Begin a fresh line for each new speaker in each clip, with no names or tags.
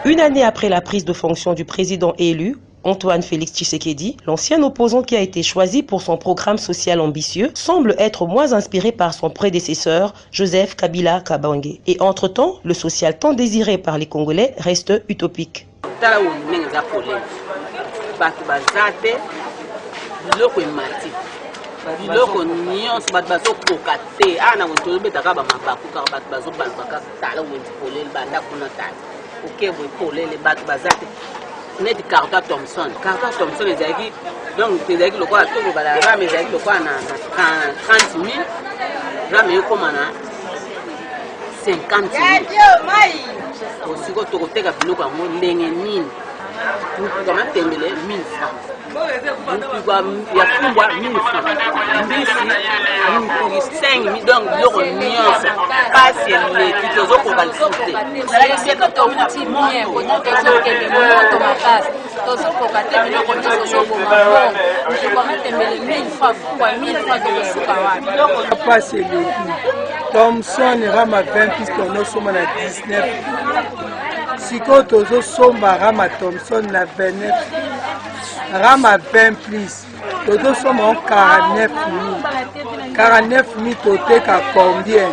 Une année après la prise de fonction du président élu, Antoine Félix Tshisekedi, l'ancien opposant qui a été choisi pour son programme social ambitieux, semble être moins inspiré par son prédécesseur, Joseph Kabila Kabange. Et entre-temps, le social tant désiré par les Congolais reste utopique.
Tala oyo ndenge eza polele, bato baza te, biloko emati, biloko nyonso bato bazokoka te. Awa na wenze tozobeta kaka bamabaku kaka, bato bazobaluka kaka. Tala wenze polele, banda kuna tala oke boye polele, bato baza te. Neti carton Thomson, carton Thomson ezalaki donc ezalaki lokola toloba la rame ezalaki lokola na 30 000, rame ekoma na 50 000. Sikoyo tokoteka biloko yango ndenge nini? Motuka matembele 1000 francs, motuka ya fumbwa 1000 francs, mbisi 5000. Donc biloko nyonso pasi eleki, tozokoka lisusu te.
Esika touti bien kote, tozokende moto makasi, tozokoka te. Biloko nyonso ozoboma mbongo. Motuka matembele 1000 francs, fumbwa 1000 francs, tokosuka wapi?
Pasi eleki. Thomson rama 20 plus tonosomba na 19, sikoyo tozosomba rama Thomson na 29. Rama 20 plus tozosomba ngo 49 000, 49 000. Toteka combien?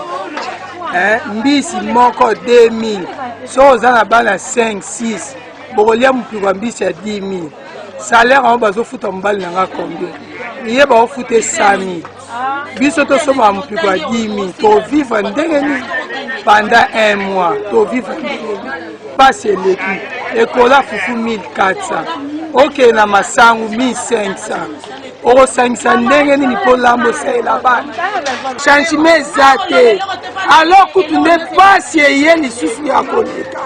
Mbisi moko 2000. So oza na bana 5 6, bokolia mopiko ya mbisi ya 10 000. Salaire yango bazofuta mobali na nga combien? Ye baofuta 100 000, biso tosombaka mopiko ya 10 000. Tovivre ndenge nini pendant un mois? Tovivre ndenge nini? Pasi eleki. Ekola fufu 1400, okende na masangu 1500. Okosangisa ndenge nini mpo lambo osalela bana? Changement eza te. Alors kutu nde pasi eye lisusu ya koleka.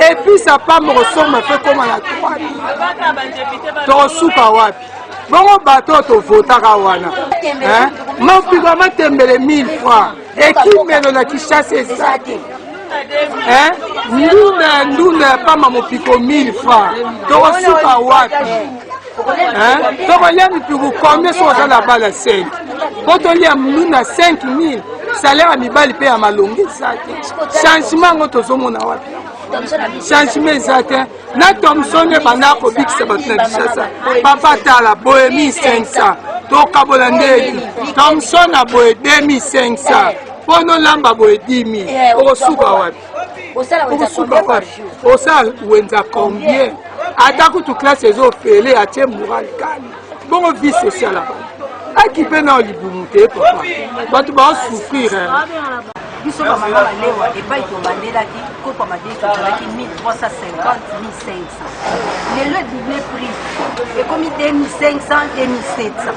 Epuis apamba kosomba mpe koma na 3000, tokosuka wapi? Bongo bato oyo tovotaka wana, mopiko ya matembele 1000 francs, ekimelo na Kinshasa eza te. Ndunda ya ndunda ya pamba, mopiko 1000 francs, tokosuka wapi? Tokolia mipiku combien soki oza na bana 5 mpo tolia ndunda 5000? Salaire ya mibali mpe ya malongi eza te. Changement yango tozomona wapi? Changement eza te. Na Thomson ebanda kobikisa bato na Kinshasa, papa tala boye 1500, tokabola ndeni. Thomson na boye 2500, mpo nolamba boye 10 000, okosuka wapi? Okosuka wapi? Osala wenza combien? Ata kutu classe ezofele, atie moral kani. Bongo vie sociale ya bato akipe na libumu te, papa, bato baosouffrir.
Biso bamama balewa, epai tobandelaki kopa madeso ezalaki 1350, 1500. Lelo edouble prix, ekomi 2500, 2700.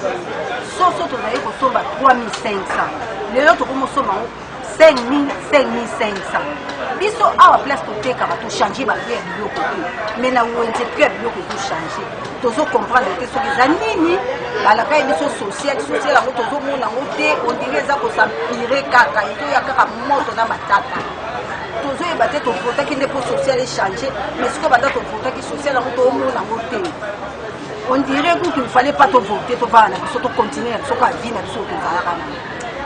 Soso tozali kosomba 3500, lelo tokomosomba yango 5000, 5500. Biso awa place totekaka, tochange baprix ya biloko te, mais na wenze prix ya biloko ezochange. Tozocomprendre te soki eza nini. Balaka ye biso social, social yango tozomona yango te. On dirait eza kos'empirer kaka, ezoya kaka moto na matata. Tozoyeba te. Tovotaki nde mpo social echange, mais sikoyo banda tovotaki, social yango toomona yango te. On dirait kutu il fallait pas tovote, tovanda na biso, tocontinue na biso kaka vie na biso tozalaka na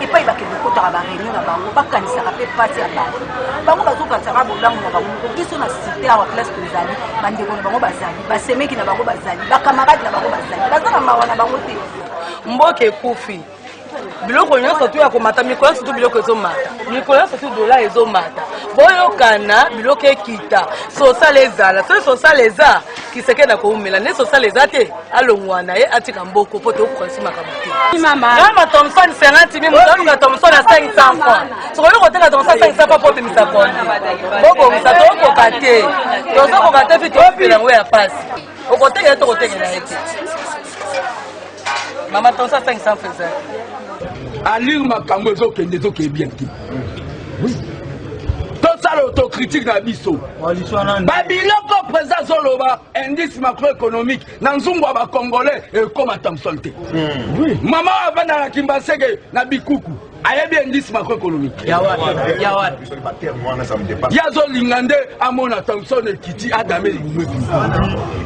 epai. Bakende kotaka baréunion na bango, bakanisaka mpe pasi ya bato. Bango bazokanisaka bolamu na bango moko. Biso na cité awa place tozali, bandeko na bango bazali, basemeki na bango bazali, bacamarade na bango bazali, baza na mawa na bango te.
Mboka ekufi, biloko nyonso tu ya komata mikolo nyonso tu, biloko ezomata mikolo nyonso tu, dola ezomata. Boyokana, biloko ekita, social ezala. Soki social eza, Tshisekedi na koumela. Nde social eza te, alongwa na ye, atika mboko mpo tokokanisi makambo te. Rama Thomson 50 000, moto aluka Thomson na 500 francs. Sokoki koteka Thomson 500 francs mpo obimisa kondi. Bobongisa, tokoka te, tozokoka te. Fi topela yango ya pasi, okotekela to kotekela ye te. Mama, Thomson 500 francs eza.
Alire makambo ezokende, ezokende bien te. Tosala autocritique na biso. Babiloko président azoloba, indice macroéconomique na nzungu ya bacongolais ekoma Thomson te. Mama oyo avanda na Kimbaseke na bikuku ayebi indice macroéconomique. Ye azolinga nde amona Thomson ekiti, adame libumu ebimi.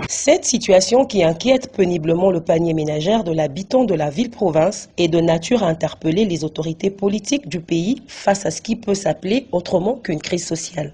Cette situation qui inquiète péniblement le panier ménagère de l'habitant de la ville-province est de nature à interpeller les autorités politiques du pays face à ce qui peut s'appeler autrement qu'une crise sociale.